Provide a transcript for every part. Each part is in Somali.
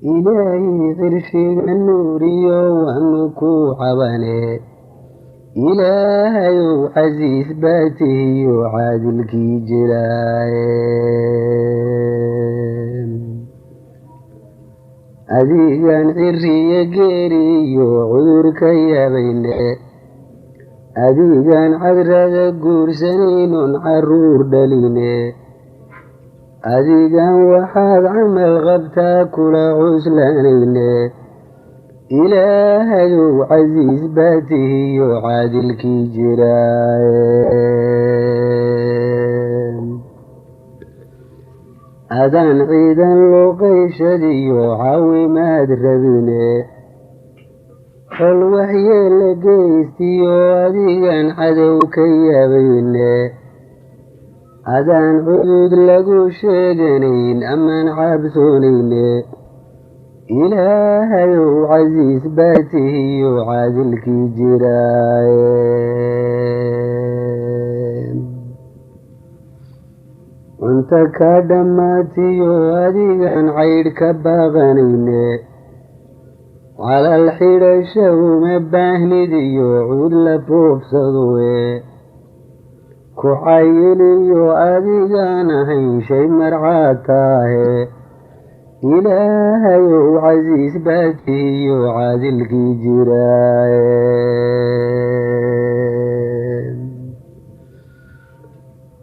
Ilaahay cirshiga nuuriyo waanu ku cabane. Ilaahayow casiis baa tihiyo caadilkii jiraaye. Adigaan ciriyo geeriyo cudur ka yaabayne, adigaan cadrada guursanaynon caruur dhaline, adigaan waxaad camal qabtaa kula cuslaanayne. Ilaahayow casiis baa tihiyo caadilkii jiraaye. Adaan ciidan loo qayshadiyo caawimaad rabine, xol waxyeela geystiyo adigaan cadow ka yaabayne, adaan cudud lagu sheeganayn amaan cabsoonayne. Ilaahayow casiis baa tihiyo caadilkii jiraaye. Cunto ka dhammaatiyo adigaan caydh ka baaqanayne, calal xidhasha uma baahnid iyo cuud la foofsadoe, ku cayiliyo adigaan ahayn shay marcaad taahe. Ilaahayow casiis baa tihiyo caadilkii jiraaye.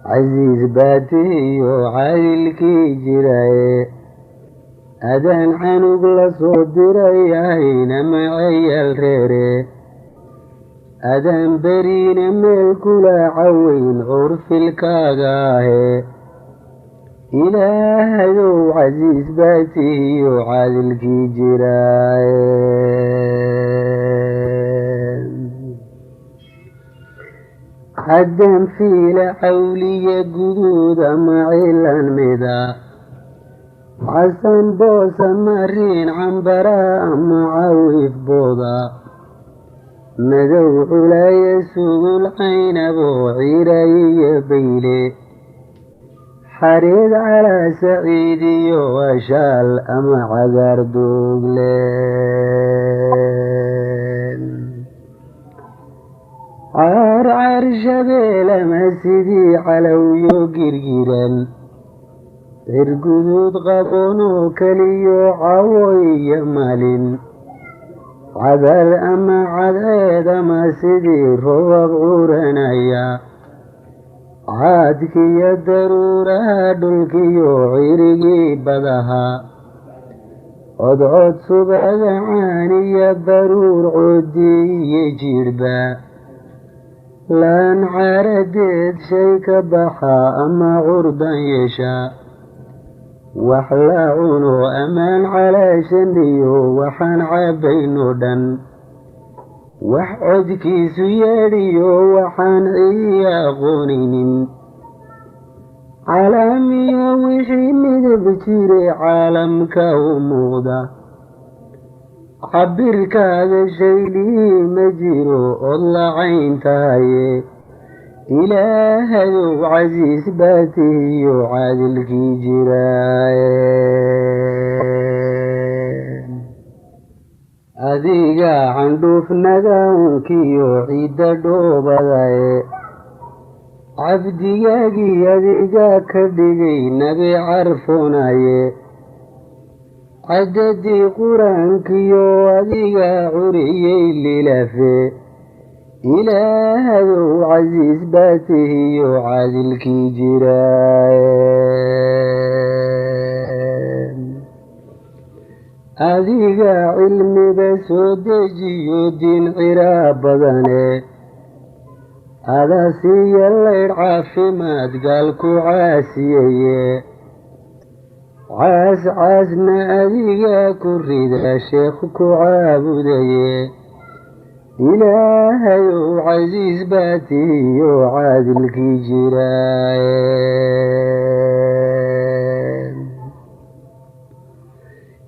Casiis baa tihiyo caadilkii jiraaye. Adaan canug la soo diray ahayn ama cayaal reere, adaan beriina meel kula caweyn curfilkaaga ahe. Ilaahayow casiis baa tihiyo caadilkii jiraaye. Haddaan fiila cawliya guduud ama cilan mida, casan boos ama riin cambara ama cawiif booda, madow culaaya sugul caynabo ciirayiyo bayle, xariid calaa saciidiyo ashaal ama cagaar duugle, caarcaar shabeel ama sidii calowyo girgiran, cirguduud qaboonoo keliyo cawo iyo maalin, cadal ama cadceed ama sidii roobab curanaya, caadkiyo daruuraha dhulkiyo cirigii badaha, codcod subaga caaniya baruur coodi iyo jiidhba, laan caaradeed shay ka baxa ama curdan yeesha, wax la cuno amaan calaashaniyo waxaan cabayno dhan, wax codkiisu yeedhiyo waxaan ciya aqoonaynin, calaamiyo wixii midab jire caalamka u muuqda, cabirkaaga shaylii ma jiro ood lacayn tahaye. Ilaahayow casiis baa tihiyo caadilkii jiraaye. Adiga candhuufnaga unkiyo ciidda dhoobadaye, cabdigaagii adiga ka dhigay nabi carfoonaye, cadadii qur-aankiyo adiga curiyey lilafe. Ilaahayow casiis baa tihiyo caadilkii jiraaye. Adiga cilmiba soo dejiyo diin ciraa badane, adaa siiya laydh caafimaad gaal ku caasiyeye, caas caasna adiga ku rida sheekh ku caabudaye. Ilaahayow casiis baa tihiyo caadilkii jiraaye.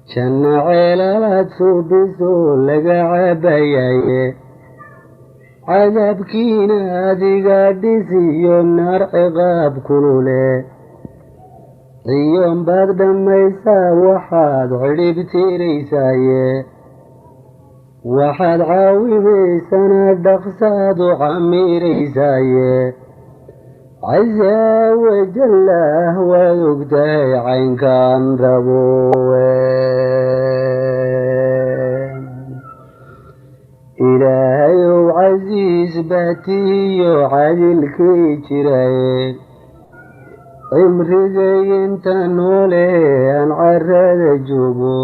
Janno ceelalaad suubiso laga cabayaye, cadaabkiina adiga dhisiyo naar ciqaab kulule. Ciyoon baad dhammaysaa waxaad cidhib tiiraysaaye, waxaad caawimaysana dhaqsaad u camiraysaaye. Casa wajallah waad ogtahay caynkaan rabowe. Ilaahayow casiis baatihiyo cadilkii jiraye, cimrigay inta noole aan carada joogo,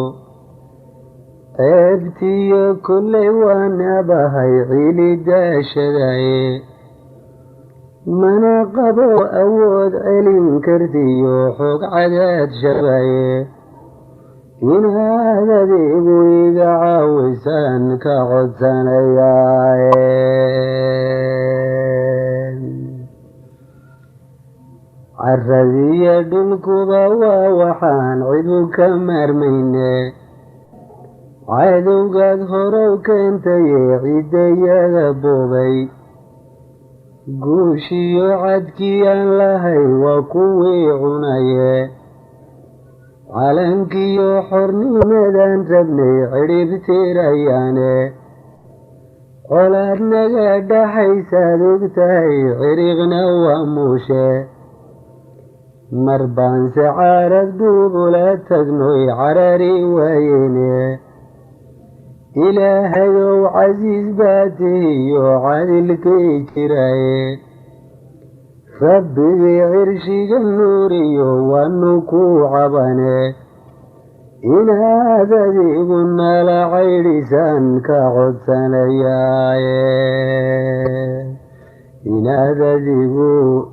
ceebtiyo kolley waa nabahay cilidaashadaye. Mana qabo awood celin kartiyo xoog cadaad shabaye, inaad adigu iga caawisaan ka codsanayaaye. Caradiyo dhulkuba waa waxaan cidu ka maarmayne, cadowgaad horow keentaye ciddayada boobay. Guushiyo cadkii aan lahay waa kuwii cunaye, calankiyo xornimadan rabnay cidhib tirayaane. Colaad naga dhaxaysaad ogtahay ciriqna waa muushe, mar baanse caarad dhuubula tagnoy carari waayene. Ilaahayow casiis baa tihiyo cadilkii jiraye, rabbigii cirshiga nuuriyo waanu ku cabane, inaad adigu nala caydhisaan ka codsanayaaye, inaad adigu.